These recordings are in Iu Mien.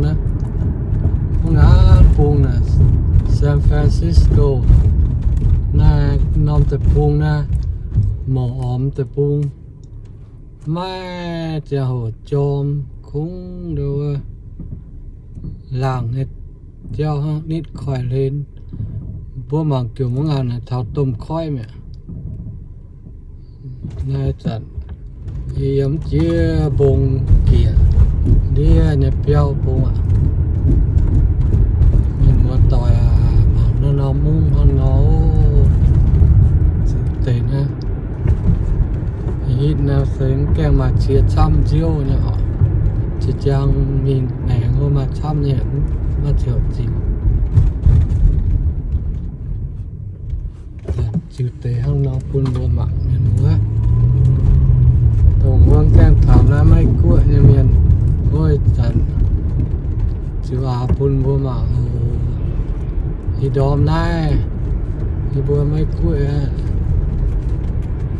Naaiv, mv ngaanc bung naaic, San Francisco, naaiv norm deic-bung naaiv, mouc ormx deic-bung, maiv ziangh hoc jorm kungx nduov, laangc nyei jauv hnangv nitv koiv-hlen. Mbuo mangc jomc mv ngaanc naaic taux domh koiv mi'aqv. Naaiv zanc yie yiem jiex mbong jiex ndiev nyei biauv bung aqv. Mienh muoz-doic aac, mangc naaiv norm mungv hnangv nor, ziux deix naaiv. Hitv naaiv se mv gaengh maaih cie camv nziouv nyei oc. Ziex jaang mingh maengx wuov maaih camv nyei, maiv ziouc ziux. Ziux deix hnangv nor bun mbuo mangc mienh muoz. Dongh wuov gaengh taux naaiv Meiv Guoqv nyei mienh, wuov zanc ziux aax bun mbuo mangc oc. Ih ndorm naaiv, yie mbuo Meiv Guoqv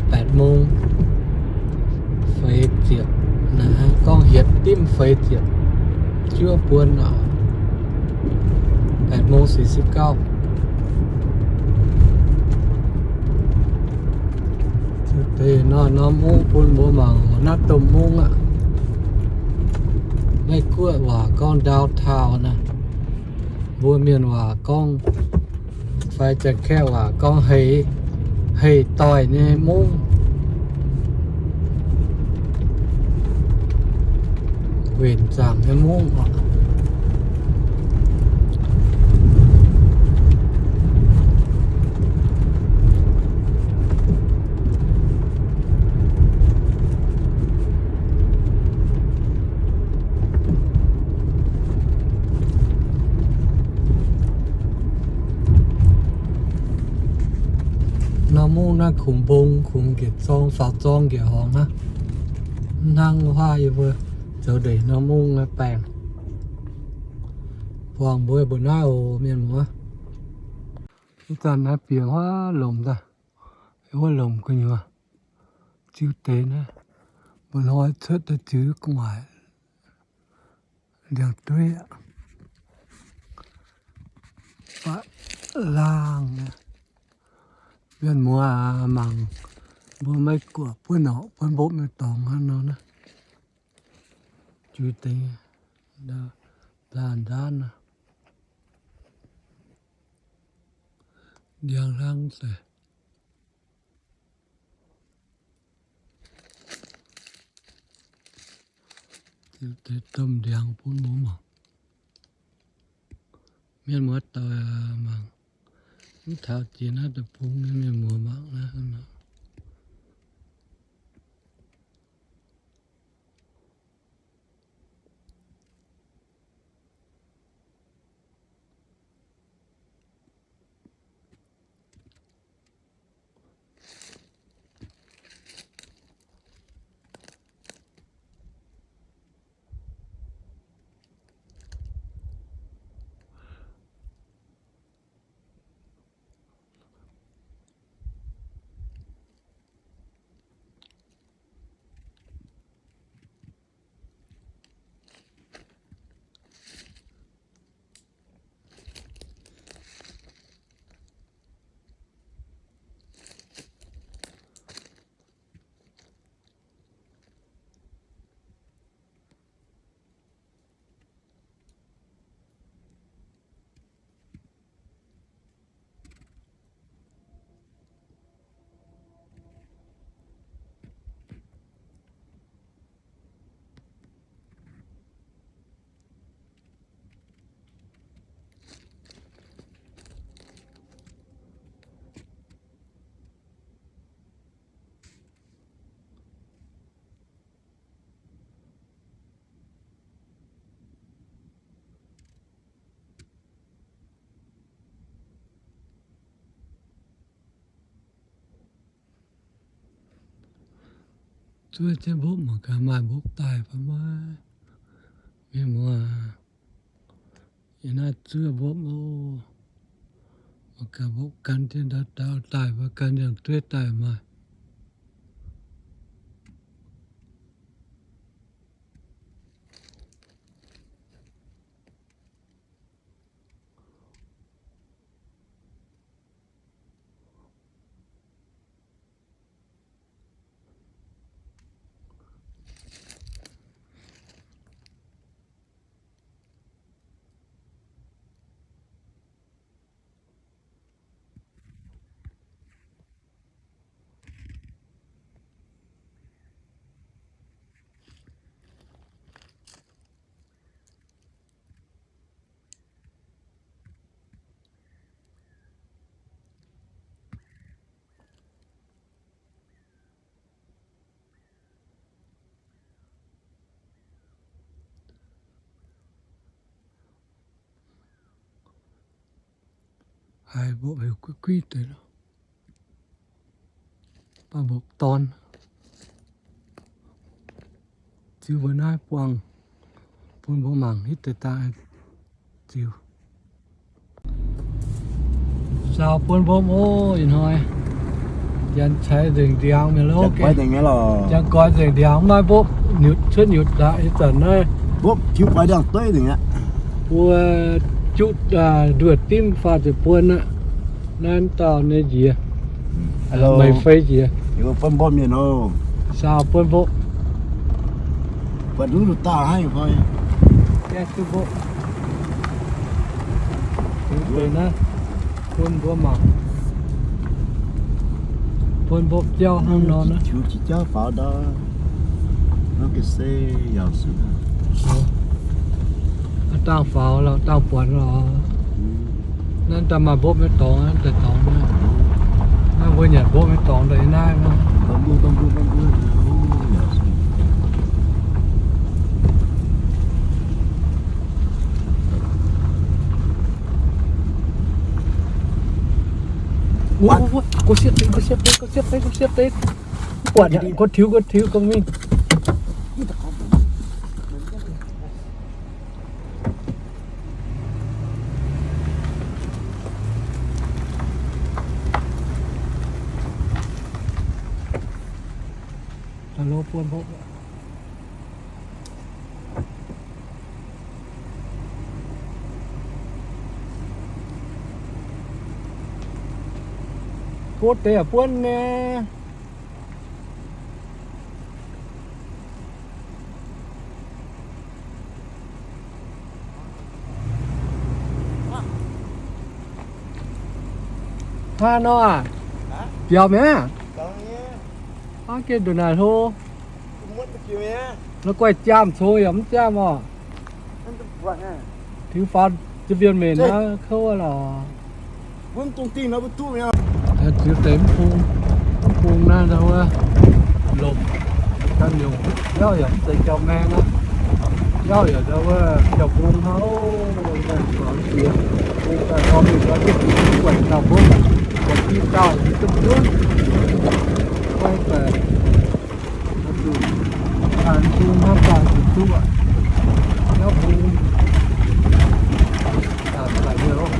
แปดโมง feix ziepc naaiv, gorngv hietc dimv feix ziepc juov buon oc. แปดโมงสี่สิบเก้า Deix nor norm mungv bun mbuo mangc naaiv domh mungv aqv. Meiv Guoqv waac gorngv downtown naaiv, mbuo mienh waac gorngv, fai Janx-Kaeqv waac gorngv hei, hei doic nyei mungv. Wenc zaangc nyei mungv oc. Norm mungv naaiv kungx mbong, kungx njiec zorng, faaux zorng njiec horngz hnangv. Mv hnangv wuov haav yie mbuo zoux ndeic norm mungv naaiv baengh. Buangh mbuo mbu'naaiv oc mienh muoz. Ih zanc naaiv bieqc huaav lomc daaih, huaav lomc gu'nyuoz. Ziux deix naaiv, mba'hnoi cuotv daaih ziux gu'nguaaic ndiangx-dueiv aqv. Ba'laangh nyei. Mienh muoz aac, mangc mbuo Meiv Guoqv buonv norqc buonv mbopv nyei dorngx hnangv nor naaiv. Ziux deix, ndaa, ndaa, ndaa naaiv, ndiangx-hlang deix. Ziux deix domh ndiangx bun mbuo mangc. Mienh muoz-doic aac, mangc. Mv taux jiex naaiv deic-bung nyei mienh muoz mangc naaiv hnangv nor. Zuov jienv mbopv mangc gaax maaih mbopv daaih fai maiv. Mienh muoz, yie naaiv zuov mbopv oc. Mangc gaax mbopv gan jienv ndau daaih fai gan ndiangx-dueiv daaih maaih. Haiz mbopv heuc guiv guiv deix, baac mbopv dorn. Ziux mbuo naaiv buangh bun mbuo mangc hitv deix daaih ziux. Saaux buon mbopv oc, ih hnoi janx ceix nzengc ndiangx mi'aqv loh. Janx goix nzengc ndiangx, maiv mbopv nyutc cuotv nyutc daaih ih zanc naaiv. Mbuo juqv dimv faah ziepc buon aqv. Naaiv dauh nyei njiec, meih fei njiec. Saaux buon mbopv. Bun mbuo mangc. Buon mbopv jauv hnangv nor naaiv. Dangh faaux lorqc, dangh buatc lorqc. Naaiv daaih maaih mbopv nyei dorngx, daaih dorngx naaiv. Naaiv mbuo nyanc mbopv nyei dorngx daaih naaiv. Go siepv deix, go siepv deix, go siepv deix, go siepv deix. Buatc aqv, go tiux, go tiux, go mingh. Buov deix buonv nyei. Hnangv nor aac, biaux mi'aqv. Hnangv gengh ndongc naaic hlo. La'guaih jaamh congx yaac mv jaamh oc. Tiux faaux za'bienx mbenc naaiv kouv lorqc. Ziux deix mv bung, mv bung naaiv ndau wuov lomc, ganh nyungc biauv yaac mv zeiz jauv-maeng aqv. Biauv yaac ndau wuov jauv-bung hnangv. Bung daaih dorh mingh ndau wuov guaih dauh mbuov, guaih div dauh yaac mv duqv nzunc. Guaih daaih, guaih zuqc, bung hnangv daaih zuqc duqv aqv. Biauv bung daaih daaih nyei loh.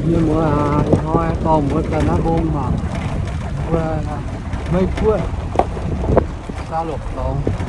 Mienh muoz aac, ih hnoi dorh mbuo daaih naaiv mbong mangc, mbuo Meiv Guoqv Saa Lopc Dorngx.